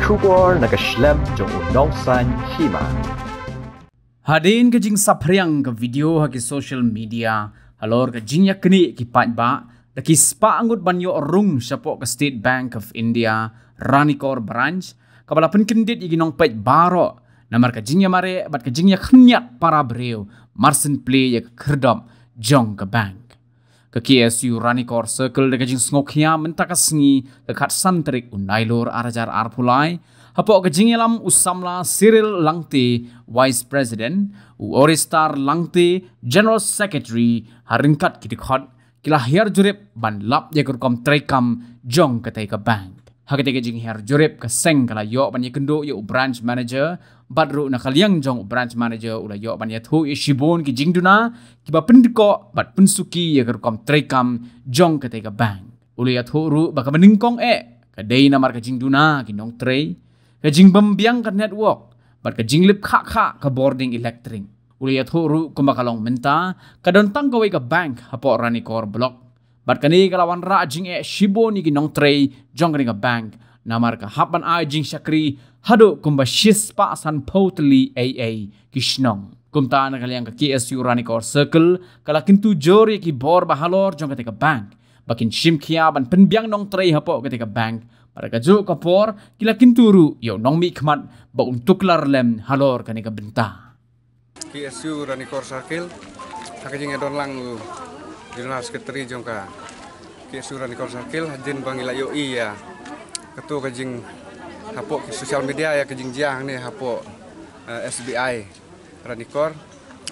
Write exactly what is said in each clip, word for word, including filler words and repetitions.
Khubor na ka shlem jong u nongsan hima. Hadien ka jingsaphriang ka video ha ki social media halor ka jingïaknieh ki paidbah da ki spah ngut ban ïoh rung shapoh ka State Bank of India Ranikor Branch, kaba la pynkyndit ïa ki nongpeit baroh namar ka jingïamareh bad ka jingïakhynñiat para briew marshen plie ïa ka khyrdop jong ka bank. Ka K S U Ranikor Circle da ka jingsngewkhia mynta ka sngi ka khatsan tarik u Nailur ar hajar arphew lai, hapoh ka jingïalam u samla Cyril Langte, Vice President, u Oristar Langte, General Secretary, ha ryngkat ki dkhot, ki la hiar jurip ban lap ïa ka rukom treikam jong katei ka bank. Ha katei ka jinghiar jurip, ka seng ka la ïoh ban ïakynduh ïa u branch manager, bad ruh na ka liang jong u branch manager u la ïoh ban ïathuh ïa shibun ki jingduna kiba pyndkoh bad pynsuki ïa ka rukom treikam jong katei ka bank. U la ïathuh ruh ba kaba nyngkong eh ka dei namar ka jingduna ki nongtrei, ka jingbymbiang ka network, bad ka jinglip khah khah ka bording elektrik. U la ïathuh ruh kumba ka long mynta ka don tang kawei ka bank hapoh Ranikor Block, bad kane ka la wanrah jingeh shibun ïa ki nongtrei jong kane ka bank namar ka hap ban ai jingshakri haduh kumba shispah sanphew tylli eiei ki shnong. Kumta na ka liang ka K S U Ranikor Circle ka la kyntu jur ïa ki bor bahalor jong katei ka bank ba kin shimkhia ban pynbiang nongtrei hapoh katei ka bank, bad ha kajuh ka por ki la kyntu ruh ïa u nongmihkhmat ba un tuklar lem halor kane ka bynta. K S U Ranikor Circle, ha ka jingïadon lang u General Secretary jong ka K S U Ranikor Circle, hadien ba ngi la ïohi ïa kato ka jing hapoh ki social media ïa ka jingjia hangne hapoh, eh, S B I Ranikor,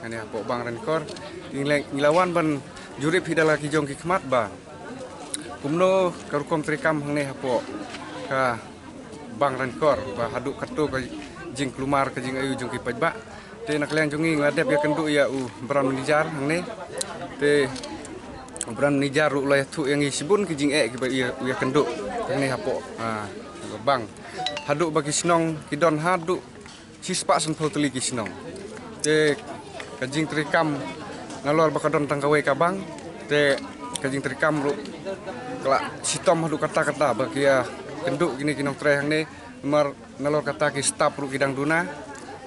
hangne hapoh bank Ranikor. Ngi la, ngi la wan ban jurip hi da la ki jong ki khmat ba kumno ka rukom treikam hangne hapoh ka bank Ranikor, ba haduh kato ka jingkulmar ka jingayu jong ki paidbah. Te na ka liang jong ngi nga dep ïakynduh ïa u branch manager hangne. Te u branch manager ruh u la ïathuh ïa ngi shibun ki jingeh kiba u ïa, u ïakynduh hangne hapoh, ah, bank. Haduh ba ki shnong ki don haduh shispah sanphew tylli ki shnong. Te ka jingtreikam nalor ba ka don tang kawei ka bank, te ka jingtreikam ruh ka la shitom haduh katta katta ba ki ïakynduh kine ki nongtrei hangne. Namar nalor kata ki staff ruh ki dang duna,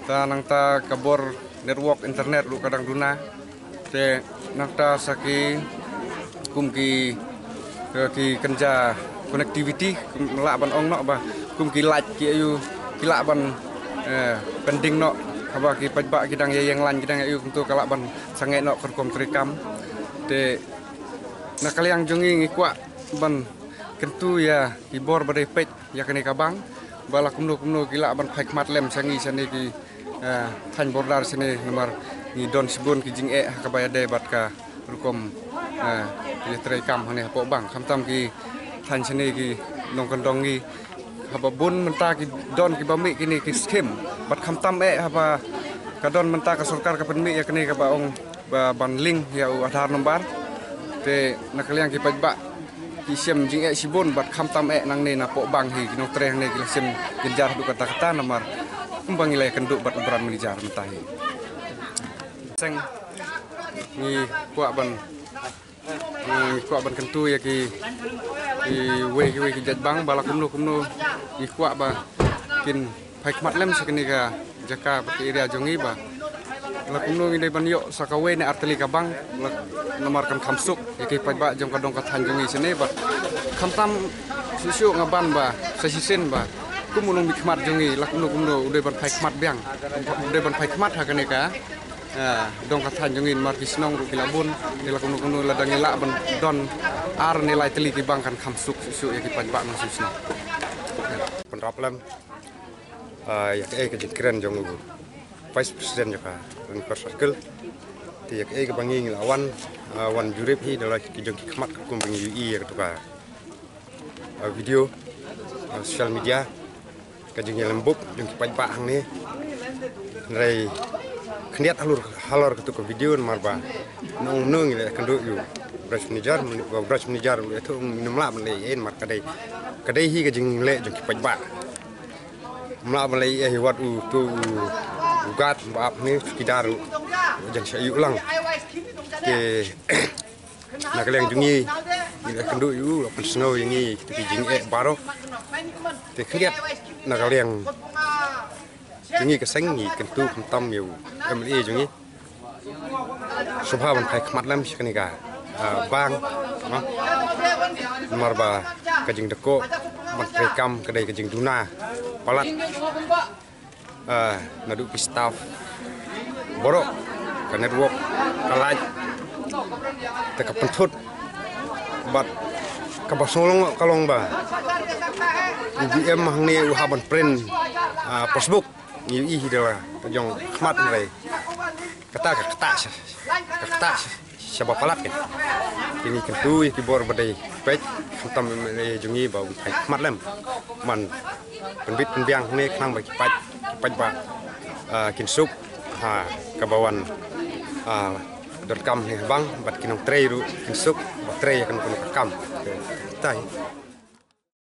ta nangta ka bor network internet ruh ka dang duna. Te nangta sa ki kum ki, ki, ki kynja connectivity, kum lah ban ong noh ba kum ki light ki ayu ki lah ban, eh, pending noh, haba ki paidbah ki dang ïa ïeng lain ki dang ïa ayu kumto ka lah ban sangeh noh ka rukom treikam. Te na ka liang jong ngi ngi kwah ban kyntu ïa ki bor ba dei peit ïa kane ka bank ba la kumno kumno ki lah ban phai khmat lem sha ngi shane ki, eh, thaiñ border shane namar ngi don shibun ki jingeh ha kaba ïadei bad ka rukom, eh, ïa treikam hangne hapoh bank, khamtam ki thaiñ shane ki nongkyndong ngi haba bun mynta ki don kiba mih kine ki skim, bad khamtam eh haba ka don mynta ka sorkar ka pynmih ïa kane kaba ong ba ban link ïa u Aadhaar number. Te na ka liang ki paidbah ki shem jingeh shibun bad khamtam eh nangne napoh bank hi ki nongtrei hangne ki la shem jynjar haduh katta katta namar kumba ngi la ïakynduh bad u branch manager mynta hi. Seng ngi kwah ban, ngi kwah ban kyntu ïa ki, kiwei kiwei ki jait bank ba la kumno kumno ngi kwah ba kin phai khmat lem sha kane ka jaka bad ka area jong ngi ba la kumno ngi dei ban ïoh sa kawei ne ar tylli ka bank, la namar kan kham suk ïa ki paidbah jong ka dong ka thaiñ jong ngi shane bad khamtam shuh shuh nga ban ba sa shisien ba kum u nongmihkhmat jong ngi la kumno kumno u dei ban phai khmat biang, u dei ban phai khmat ha kane ka, ah, dong ka thaiñ jong ngi namar ki shnong ruh ki la bun. Te la kumno kumno lada ngi lah ban don ar ne lai tylli ki bank kan kham suk shuh shuh ïa ki paidbah nongshong shnong. Pynrap lem, ah, ïa kaei ka jingkren jong u Vice President jong ka Ranikor Circle. Te ïa kaei kaba ngi ngi la wan, ah, wan jurip hi da la ki jong ki khmat kumba ngi ïohi ïa kato ka, ah, video, ah, social media, ka jingïalem buk jong ki paidbah hangne. Hynrei khyndiat halor, halor kato ka video namar ba nongno ngi la ïakynduh ïa u branch manager, u branch manager u ïathuh ngim lah ban leh ei ei namar ka dei, ka dei hi ka jingleh jong ki paidbah. Ym lah ban leh ei ei wat uto u, u guard ba ap hangne, chowkidar u, u jan sha ïuh lang. Te na ka liang jong ngi Ngi la kynduh ïa u, la pynsngew ïa ngi kita ki jingeh baroh. Te khyndiat na ka liang jong ngi ka seng ngi kyntu khamtam ïa u M L A jong ngi. Sngewbha ban phai khmat lem sha kane ka, ah, bank, no? Namar ba ka jingdako ban trei kam ka dei ka jingduna palat. Ah, naduh ki staff baroh, ka network ka lait, te ka pynthut bad kaba sngewlyngngoh ka long ba u B M hangne u hap ban print, ah, passbook. Ngi ïohi hi da la ka jong khmat hynrei kata ka ktah sha, ka ktah sha, sha ba palat ka. Te ngi kyntu ïa ki bor ba dei peit khamtam M L A jong ngi ba un phai khmat lem ban pynbit pynbiang hangne khnang ba ki paid, ki paidbah, ah, kin suk ha kaba wan, ah, donkam hangne ha bank bad ki nongtrei ruh kin suk ba trei ïa kano kano ka kam. Te tai.